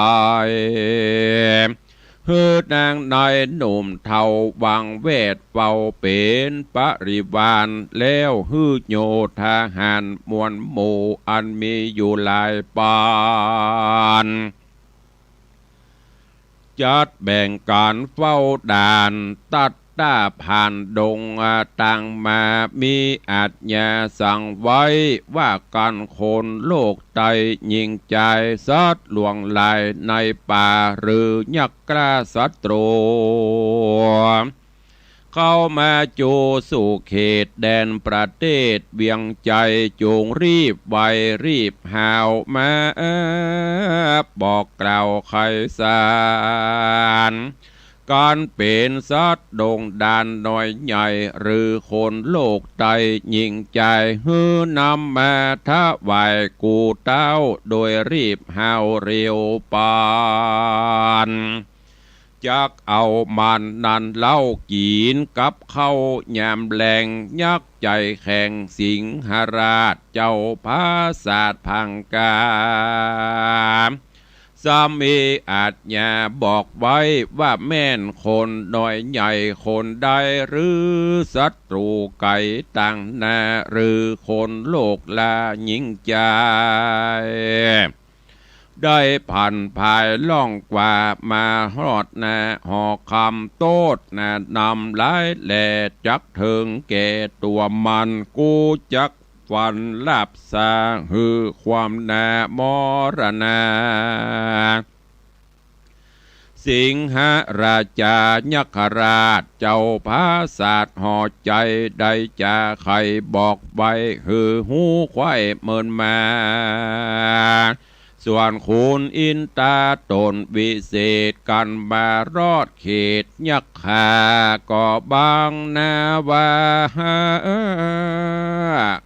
หื้อนางนายหนุ่มเฒ่าวังแวดเฝ้า เป๋นปริวาร แล้วหื้อโยธาหารมวลหมู่ อันมีอยู่หลายปาน จัดแบ่งก๋านเฝ้าด่าน ตัดต้าผ่านดง อา ต่างมา มีอาจญาสั่งไว้ ว่ากั๋นคนโลกใต้ ญิงจายสัตว์หลวงหลาย ในป่าหรือยักษ์กล้าศัตรู เข้ามาจูสู่เขตแดนประเทศเวียงจันทน์ จงรีบไวรีบหาวมา บอกกล่าวไขสาร ก๋านเป๋นสัตว์ดงด่านน้อยใหญ่ หรือคนโลกใต้ญิงจาย หื้อนำมาถวายกู่เต้า โดยรีบหาวเร็วปาน จักเอามันนั้นเล่ากิ๋นกับข้าวยามแลง ยักษ์ใจ๋แข็งสิงหราช เจ้าผาสาทพังกา ซ้ำมีอาจญาบอกไว้ ว่าแม่นคนน้อยใหญ่คนใด หรือศัตรูไก๋ต่างหน้า หรือคนโลกลาญิงจาย ได้ผันผายล่องกว่า มาฮอดหน้าหอคำ โต้ษหน้านำหลายแล จักเถิงแก่ตั๋วมัน กูจักฟันลาบสา หื้อความหน้ามรณา สิงหราชายักขราช เจ้าผาสาทหอใจ๋ ได้จ๋าไขบอกไว้ หื้อฮู้ไขว้เมินมา ส่วนขุนอินต๋าต๋นวิเศษ กั๋นมารอดเขตยักขา ก็บังหน้าว่า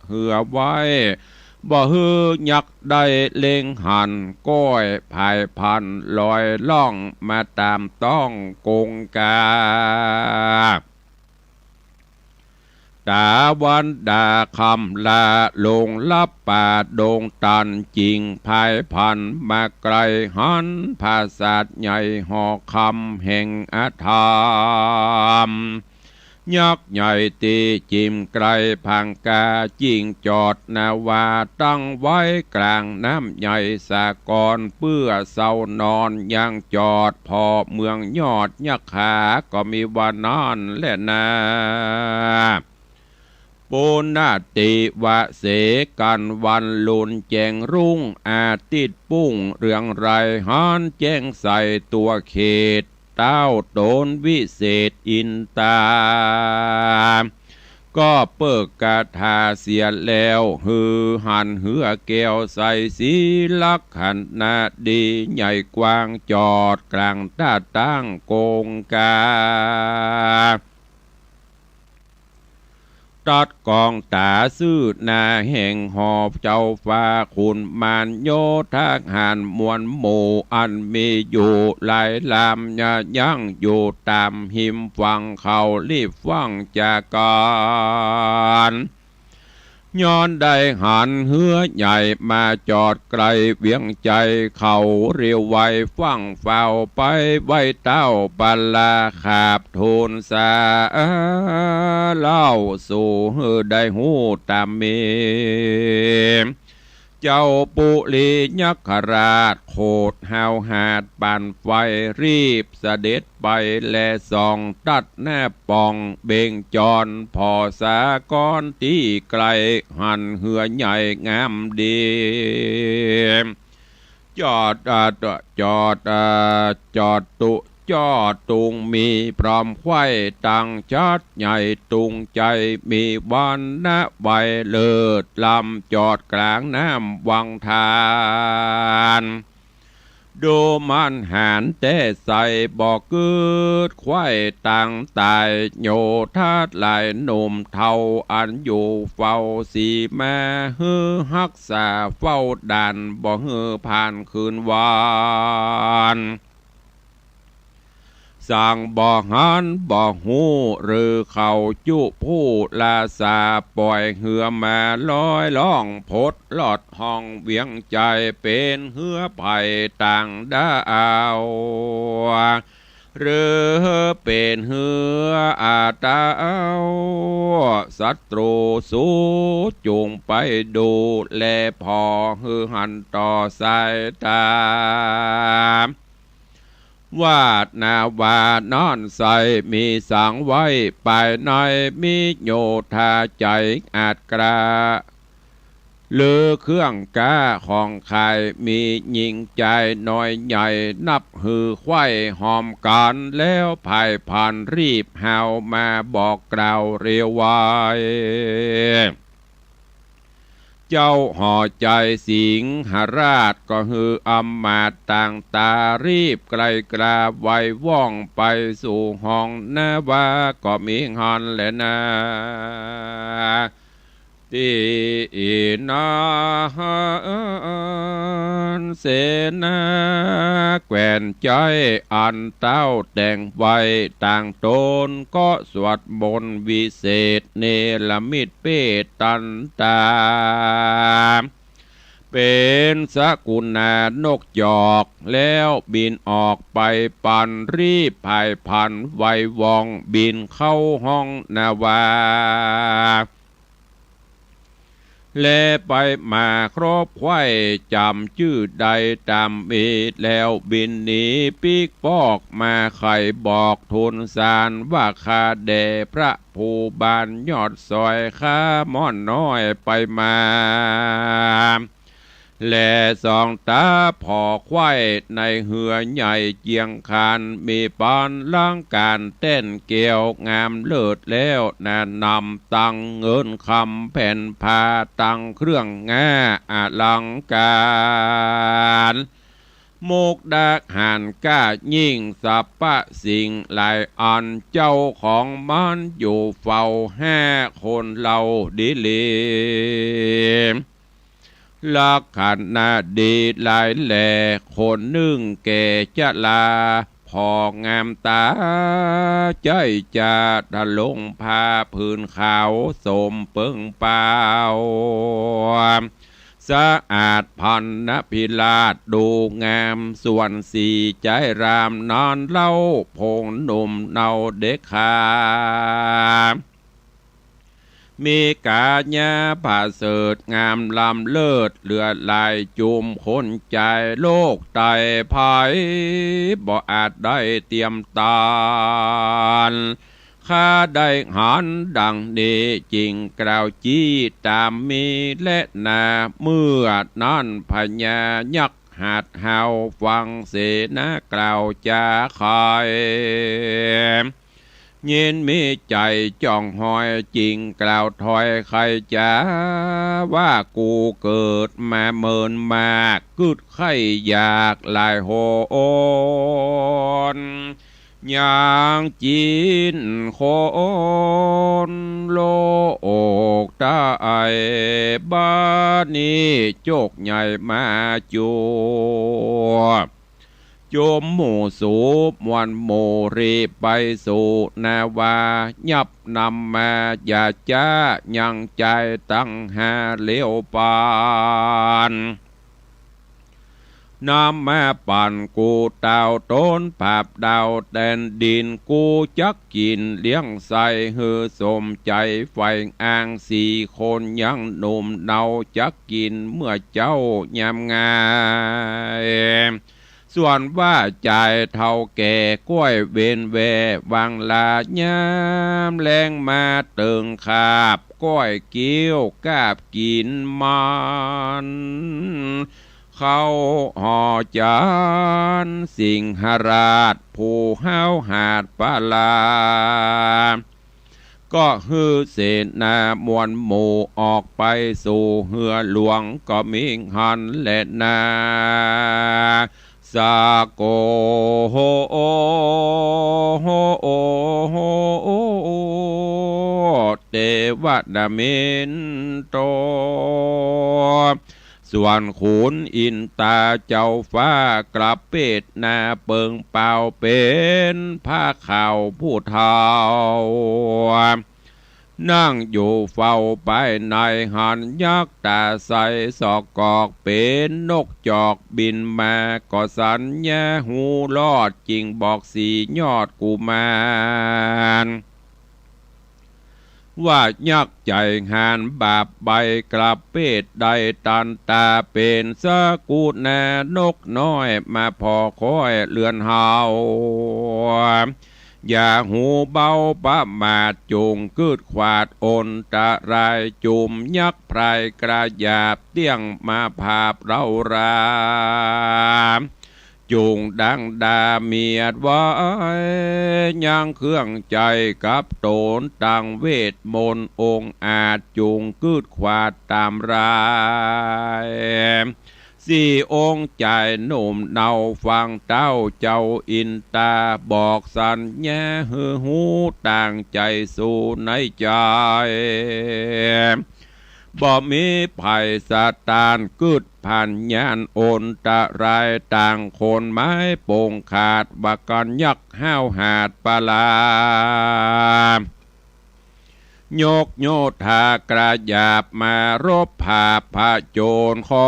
เหือไว้ บ่หื้อยักษ์ได้เล็งหัน ก้อยผายพันลอยล่องมาต๋ามต้องกงกา ต๋าวันดาค่ำลา ลงลับป่าดงตัน จิ่งผายพันมาไกล หันผาสาทใหญ่หอคำแห่งอธรรม ยักษ์ใหญ่ตี้จิ่มไกลพังกา จิ่งจอดนาวาตั้งไว้ก๋างน้ำใหญ่สากร เปื้อเซานอนยังจอด ผ่อเมืองยอดยักขา ก็มีว่านั้นแลนา ปุณณติวเสกั๋นวันลุนแจ้งรุ่ง อาทิตย์ปุ้งเรืองไร หันแจ้งใสตั๋วเขต เต้าต๋นวิเศษอินต๋า ก็เปิ้งกาถาเสียแล้ว หื้อหันเฮือแก้วใสสีลักขณะดี ใหญ่กว้างจอดก๋างต้าตั้งกงกา ตัดก๋องต๋าซื่อหน้าแห่งหอเจ้าฟ้าขุนมารโยธาหารมวลหมู่อันมีอยู่หลายลำ ยังอยู่ต๋ามฮิมฝั่งเขาลีบฝั่งจากั๋น ย้อนได้หันเฮือใหญ่มาจอดใก้เวียงใจ๋ เขาเรียวไวฟั่งเฝ้าไปไหว้เต้าปาลาขาบทูลสาเล่าสู่หื้อได้ฮู้ต๋ามมี เจ้าปุริยักขราชโขดห้าวหาดปานไฟ รีบเสด็จไปแลส่องตัดหน้าป่องเบ่งจร ผ่อสาก้อนตี้ไก๋ หันเฮือใหญ่งามดี จอด อ่า จอด อ่า จอดตุ จอดตุงมีพร้อมไขว้ตัง จัดใหญ่ตุงใจ๋ มีวรรณะไวเลิศล้ำ จอดก๋างน้ำวังทาน ดูมันหานแต๊ใส บ่กึ๊ดไขว้ตังต๋าย โยธาหลายหนุ่มเฒ่าอันอยู่เฝ้าสีมา หื้อฮักษาเฝ้าด่าน บ่หื้อผ่านคืนวัน สั่งบ่หันบ่ฮู้ หรือเขาจุผู้ราษา ป่อยเฮือมาลอยล่อง พดลอดฮ่องเวียงใจ๋ เป๋นเฮือใผต่างด้าว หรือเป๋นเฮืออาตาว ศัตรูสูจุ่งไปดูแล ผ่อหื้อหันต่อสายต๋า วาดนาวานั้นใส มีสังไว้ภายใน มีโยธาใจ๋อาจกล้า หรือเครื่องก๊าของขาย มีญิงจายน้อยใหญ่ นับหื้อไขว้หอมกั๋น แล้วผายผันรีบฮาวมาบอกกล่าวเรียวไว เจ้าหอใจ๋สิงหราชก็หื้ออำมาตย์ต่างต๋า รีบไก๋กล้าไวว่องไปสู่ห้องนาวา ก็มีหันแลนา ตี้นั้นเสนาแคว้นใจ๋ อันเต้าแต่งไว้ต่างต๋น ก็สวดมนต์วิเศษ เนรมิตเปตตันตา เป๋นสกุณานกจอก แล้วบินออกไปปัน รีบผายผันไวว่อง บินเข้าห้องนาวา แลไปมาครบไขว้จ๋ำจื้อได้ต๋ามมี แล้วบินหนีปิ๊กปอกมา ใค่บอกทูลสารว่า ข้าแด่พระภูบาลยอดสอย ข้าม่อนน้อยไปมา แลส่องต๋าผ่อไขว้ในเฮือใหญ่เจียงคาน มีปานลังก๋านแต้นแก้วงามเลิศแล้ว นานำตังเงินคำแผ่นผ้า ตังเครื่องงาอลังก๋าน มุกดาหารก้ายิ่ง สรรพสิ่งหลายอัน เจ้าของมันอยู่เฝ้าห้าคนเล่าดีหลี ลักขณะดีหลายแล คนนึ่งแก่จรา ผ่องามต๋า ใจ๊จะทะลงผ้าผืนขาว สมเปิงเปล่า สะอาดพรรณพิราชดูงาม ส่วนสีใจ๊รามนั้นเล่า พงหนุ่มเนาเด็กขา มีก๋ายาผาเสริฐงามล้ำเลิศ เหลือหลายจุมคนใจ๋ โลกใต้ไพบ่อาจได้เตียมตาน ข้าได้หันดังนี้จึงกล่าวจี้ต๋ามมีแลนา เมื่อนั้นพญายักษ์หาดฮาวฟังเสนากล่าวจาไข ยินมีใจ๋จ้องหอยจึงกล่าวถ้อยไขจ๋า ว่ากูเกิดมาเมินมาก กึ๊ดใค่อยากหลายหน ยังจิ๊นคนโลกได้ บัดนี้โจกใหญ่มาจั่ว จุมหมู่สูงมวลหมู่ รีบไปสู่นาวา ยับนำมาอย่าจ๊า ยังใจ๋ตั้งหาเหลียวปาน นำมาปันกูเต้า ตนผาบดาวแตนดิน กูจักกิ๋นเลี้ยงใส่ หื้อสมใจ๋ใฝ่อ้างสี่คน ยังหนุ่มเนาจักกิ๋นเมื่อเจ๊ายามงาย ส่วนว่าจายเฒ่าแก่ ก้อยเว้นแว่ วางลายามแลงมาเติงขาบ ก้อยเกี้ยวกาบกิ๋นมัน เข้าหอจานสิงหราช ผู้ฮ้าวหาดปาลา ก็หื้อเสนามวลหมู่ออกไปสู่เฮือหลวง ก็มีหั้นแลนา สาโก เตวนามินโต ส่วนขุนอินตาเจ้าฟ้ากลับเปตนาเปิงเปล่า เป๋นผ้าขาวผู้เฒ่า นั่งอยู่เฝ้าภายใน หันยักษ์ต๋าใสสอกกอก เป๋นนกจอกบินมา ก็สัญญาฮู้ลอด จึ่งบอกสี่ยอดกุมาร ว่ายักษ์ใจ๋หาญบาปใบ้ กลับเปตได้ตันต๋า เป๋นสกุณานกน้อย มาผ่อค้อยเฮือนเฮา อย่าหูเบาประมาท จุ่งกึดขวาดอนตราย จุมยักษ์พรายกระหยาบ เตี้ยงมาผาบเร้ารา จุ่งดังดาเมียดไว้ ยังเครื่องใจ๋กับต๋น ตังเวทมนต์องอาจ จุ่งกึดขวาดต๋ามราย สี่องค์จายหนุ่มเนา ฟังเต้าเจ้าอินตา บอกสัญญาหื้อฮู้ต่างใจ๋สู่ในใจ๋ บ่มีภัยสะตาน กึดผันยานอนตราย ต่างคนไม้ปงขาด ว่ากั๋นยักษ์ห้าวหาดปาลา ยกโยธากระหยาบมารบผาบผจญ ขอ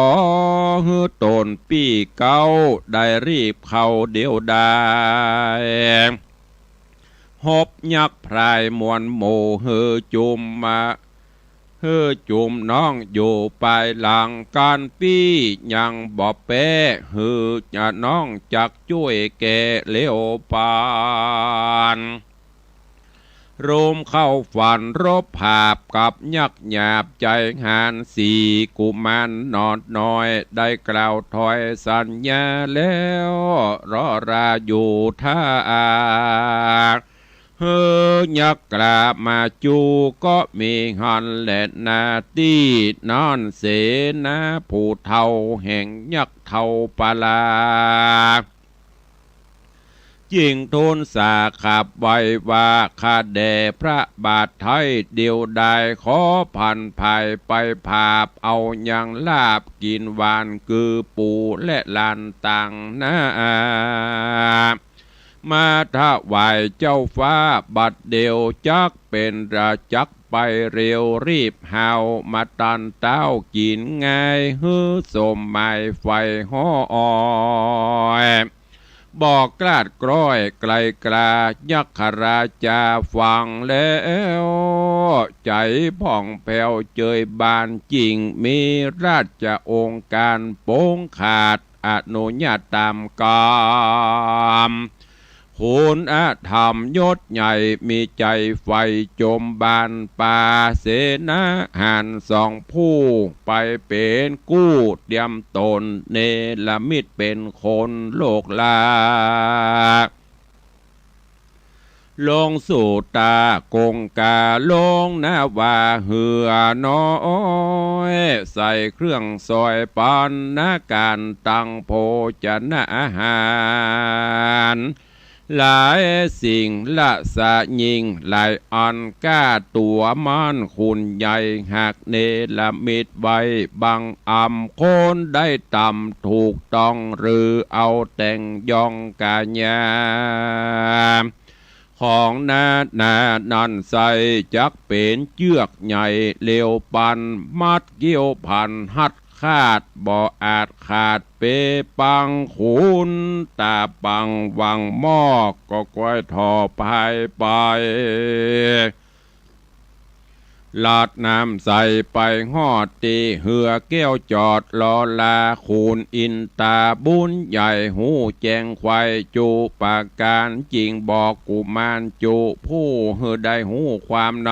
หื้อต๋นปี้เก๊า ได้รีบเข้าเดี๋ยวดาย ฮบยักษ์พรายมวลหมู่ หื้อจุมมา หื้อจุมน้องอยู่ภายหลัง กั๋นปี้ยังบ่แป๊ หื้อจะน้องจักจ้วยแก่เหลียวปาน รวมเข้าฝันรบผาบกับยักษ์หยาบใจ๋หาญ สี่กุมารนอดน้อย ได้กล่าวถอยสัญญาแล้ว รอราอยู่ถ้า หื้อยักษ์กล้ามาจู้ ก็มีหั้นแลนาตี้ นั้นเสนาผู้เฒ่าแห่งยักษ์เฒ่าปาลา จึ่งทูลสาขับไหว้ว่า ข้าแด่พระบาทไท้ เดี๋ยวดายขอผันภายไปผาบ เอายังลาบกิ๋นหวาน คือปูและหลานต่างหน้า มาถวายเจ้าฟ้าบัดเดี๋ยว จักเป๋นราจักไปเร็ว รีบหาวมาตันเต้า กิ๋นง่ายหื้อสมหมายใฝ่ฮ้อย บอกกล้าดกล้อยไกลกลา ยักขราจาฟังแล้ว ใจ๋ผ่องแผ้วเจยบาน จึ่งมีราชองค์การปงขาด อนุญาตต๋ามกำ ขุนอธรรมยศใหญ่ มีใจ๋ใฝ่จมบานปา เสนาหาญสองผู้ ไปเป๋นกู้เตรียมต๋น เนรมิตเป๋นคนโลกลา ลงสู่ต๋ากงกา ลงนาวาเฮือน้อย ใส่เครื่องซอยปัณณาก๋าน ตังโภชนะอาหาร หลายสิ่งละสะยิ่งหลายอัน ก้าตั๋วม่านขุนใหญ่ หากเนรมิตไว้ บังอำคนได้ต๋ำถูกต้อง หรือเอาแต่งยองกายา ของนานานั้นไส้ จักเป๋นเจื้อกใหญ่เหลวปัน มัดเกี้ยวพันหัดขาด บ่อาจขาดเปปัง ขุนต๋าปังหวังหม้อ ก็ก้อยถ่อพายไป ลัดน้ำใสไปฮอดตี้เฮือแก้วจอด รอลาขุนอินต๋าบุญใหญ่ ฮู้แจ้งไขว่จุประก๋าน จึงบอกกุมารจุผู้หื้อได้ฮู้ความใน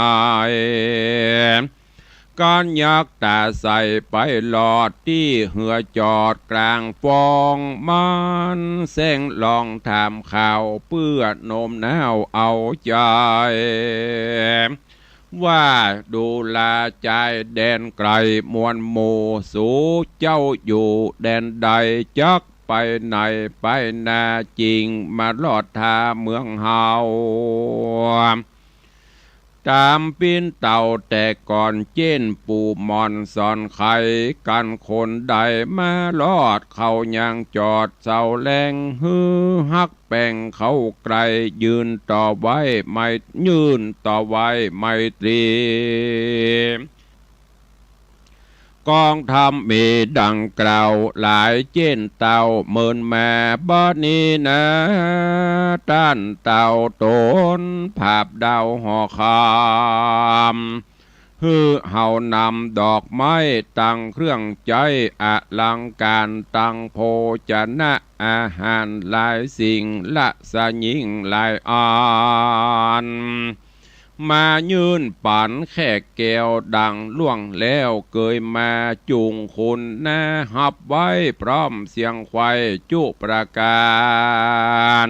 กั๋นยักต๋าใสไปลอดตี้เฮือจอดก๋างฟอง มันแซงลองถามข่าว เปื้อโน้มน้าวเอาใจ๋ ว่าดูราจายแดนไก๋ มวลหมู่สูเจ้าอยู่แดนใด จักไปไหนไปนา จึงมาลอดท่าเมืองเฮา ต๋ามปิ้นเต่าแต่ก่อน เจ๊นปู่หม่อนสอนไข กั๋นคนใดมาลอด เขายังจอดเสาแหลง หื้อฮักแป๋งเขาไก๋ ยื่นต่อไหว้ไม ยื่นต่อไหว้ไมตรี กองธรรมมีดังกล่าวหลาย เจ๊นเต้าเมินมาบัดนี้นา ต้านเต้าต๋นผาบดาวหอคำ หื้อเฮานำดอกไม้ตังเครื่องใจ๊ อลังก๋านตังโภชนะอาหารหลายสิ่ง ละสะยิ่งหลายอัน มายื่นปั๋นแขกแก้วดังล่วงแล้ว เกยมาจุ่งคุณนา ฮับไว้พร้อมเสียงไขว่จุประก๋าน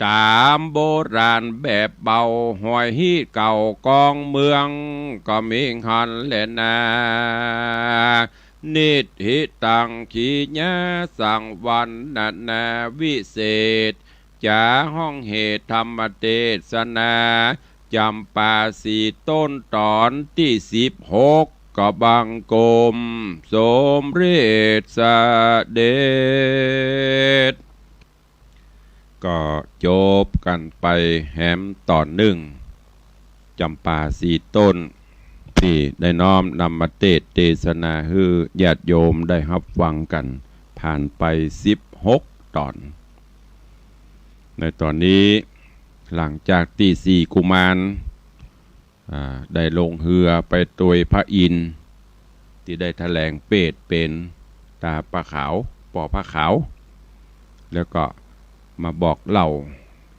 ต๋ามโบราณแบบเบา หอยฮี้เก่ากองเมือง ก็มีหั้นแลนา นิทธิตัง ขีญาสังวรรณนาวิเศษ จาฮ้องเหตุธรรมเตสนา จ๋ำปาสี่ต้นต๋อนตี้สิบหก ก็บังคมสมเร็จเสด็จ ก็จบกั๋นไปแหมต๋อนนึ่ง จ๋ำปาสี่ต้น ตี้ได้น้อมนำมาเตสน์เตสนาหื้อญาติโยมได้ฮับฟังกั๋น ผ่านไปสิบหกต๋อน ในต๋อนนี้หลังจากตี้สี่กุมาร อ่า ได้ลงเฮือไปตวยพระอินทร์ ตี้ได้แถลงเปรตเป๋นต๋าปลาขาว ป้อผ้าขาว แล้วก็มาบอกเล่า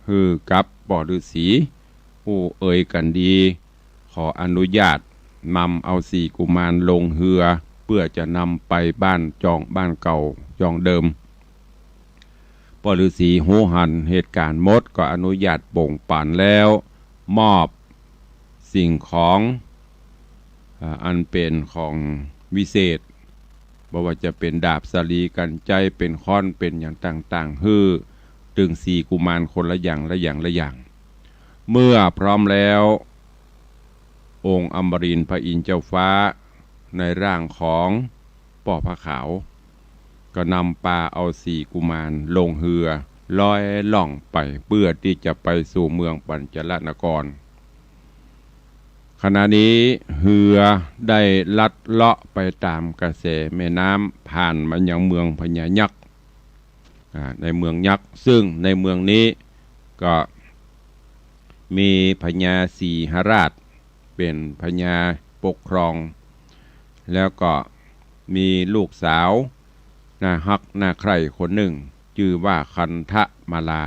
หื้อกับป้อฤๅษีฮู้เอยกั๋นดี ขออนุญาตนำเอาสี่กุมารลงเฮือ เปื้อจะนำไปบ้านจอง บ้านเก่าจองเดิม ป้อฤๅษีฮู้หันเหตุก๋ารณ์หมด ก็อนุญาตโป่งป๋านแล้ว มอบสิ่งของ อ่า อันเป๋นของวิเศษ บ่ว่าจะเป๋นดาบสาลีกัญไชย เป๋นค้อน เป๋นหยังต่างๆ หื้อตึงสี่กุมารคนละอย่าง ละอย่าง ละอย่าง เมื่อพร้อมแล้ว องค์อมรินทร์พระอินทร์เจ้าฟ้า ในร่างของป้อผ้าขาว ก็นำปาเอาสี่กุมารลงเฮือ ล่อยล่องไป เปื้อตี้จะไปสู่เมืองปัญจลนคร ขณะนี้เฮือได้ลัดเลาะไปต๋ามกระแสแม่น้ำ ผ่านมายังเมืองพญายักษ์ อ่า ในเมืองยักษ์ ซึ่งในเมืองนี้ก็มีพญาสีหราชเป๋นพญาปกครอง แล้วก็มีลูกสาวน่าฮักน่าใคร่คนนึ่ง จื้อว่าคันธมาลา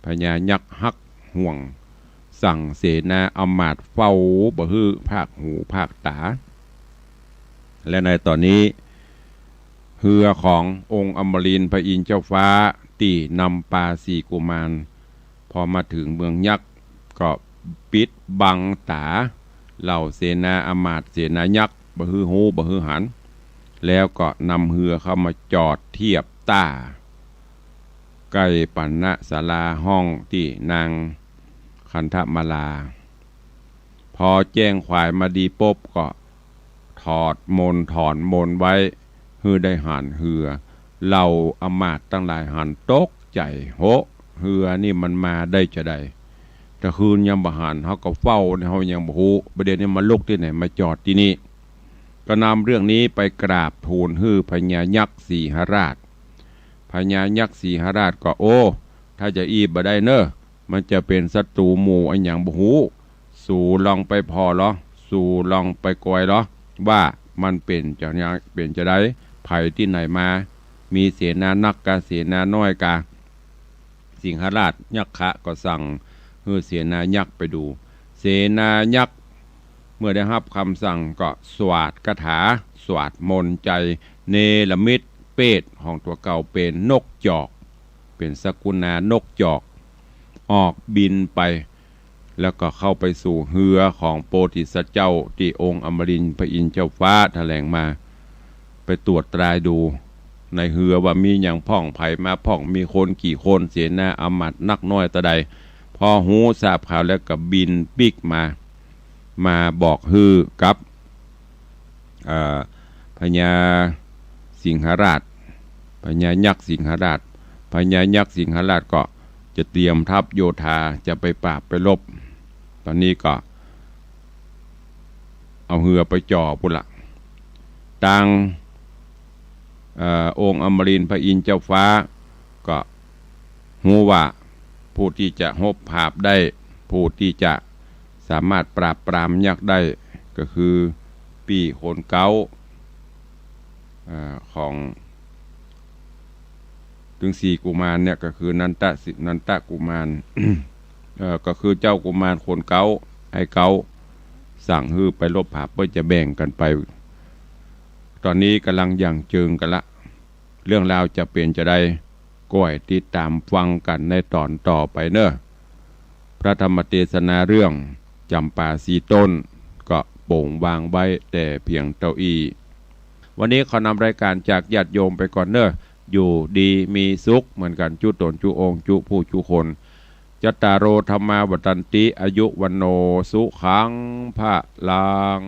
พญายักษ์ฮักห่วง สั่งเสนาอำมาตย์เฝ้าบ่หื้อพากหูพากต๋า และในต๋อนนี้ เฮือขององค์อมรินทร์พระอินทร์เจ้าฟ้าตี้นำปาสี่กุมาร พอมาเถิงเมืองยักษ์ ก็ปิดบังต๋าเหล่าเสนาอำมาตย์เสนายักษ์ บ่หื้อฮู้บ่หื้อหัน แล้วก็นำเฮือเข้ามาจอดเทียบต้า ใก้ปั๋นณศาลาห้องตี้นางคันธมาลา พอแจ้งขวายมาดีปุ๊บก็ถอดมนต์ถอนมนต์ไว้ หื้อได้หันเฮือ เหล่าอำมาตย์ตังหลายหันตกใจ๋ โห เฮือนี่มันมาได้จาใด ตะคืนยังบ่หัน เฮาก็เฝ้าเนี่ย เฮายังบ่ฮู้ บ่าเดี่ยวนี้มาลุกตี้ไหน มาจอดตี้นี่ ก็นำเรื่องนี้ไปกราบทูลหื้อพญายักษ์สิงหราช พญายักษ์สิงหราชก็ โอ้ ถ้าจะอี้บ่ได้เน่อ มันจะเป๋นศัตรู๋หมู่อะหยังบ่ฮู้ สูลองไปผ่อลอ สูลองไปกอยลอ ว่ามันเป๋นจา เป๋นจาใด ใผตี้ไหนมา มีเสนานักกา เสนาน้อยกา สิงหราชยักขะก็สั่งหื้อเสนายักษ์ไปดู เสนายักษ์เมื่อได้ฮับกำสั่งก็สวาทคาถา สวาทมนต์ใจ๋ เนรมิตเปตของตั๋วเก่าเป๋นนกจอก เป๋นสกุณานกจอก ออกบินไป แล้วก็เข้าไปสู่เฮือของโพธิสัตว์เจ้าตี้องค์อมรินทร์พระอินทร์เจ้าฟ้าถะแหลงมา ไปตรวจตราดูในเฮือว่ามีหยังพ่อง ใผมาพ่อง มีคนกี่คน เสนาอำมาตย์นักน้อยเต้าใด พอฮู้ทราบข่าวแล้วก็บินปิ๊กมา มาบอกหื้อกับ เอ่อ พญาสิงหราช พญายักษ์สิงหราช พญายักษ์สิงหราชก็จะเตรียมทัพโยธาจะไปปราบไปรบ ต๋อนนี้ก็เอาเฮือไปจ่อปู้นละ ตาง เอ่อ องค์อมรินทร์พระอินทร์เจ้าฟ้าก็ฮู้ว่าผู้ตี้จะฮบผาบได้ ผู้ตี้จะสามารถปราบปรามยักษ์ได้ ก็คือปี้คนเก๊า เอ่อ ของ ตึงสี่กุมารเนี่ยก็คือนันทะสิ นันทะกุมาร เอ่อ ก็คือเจ้ากุมารคนเก๊า ไอ้เก๊าสั่งหื้อไปรบผาบ เปิ้นจะแบ่งกั๋นไป ต๋อนนี้ก่ำลังหยั่งเจิงกั๋นละ เรื่องราวจะเป๋นจาใด ก้อยติดต๋ามฟังกั๋นในต๋อนต่อไปเน่อ พระธรรมเตสนาเรื่องจ๋ำปาสีต้น ก็โป๋งวางไว้แต่เพียงเต้าอี้ วันนี้ขอนำรายก๋านจากญาติโยมไปก่อนเน่อ อยู่ดีมีสุขเหมือนกั๋นจุ๊ต๋นจุ๊องค์จุ๊ผู้จุ๊คน จัตตาโร ธัมมา วัฑฒันติ อายุ วัณโณ สุขัง พะลัง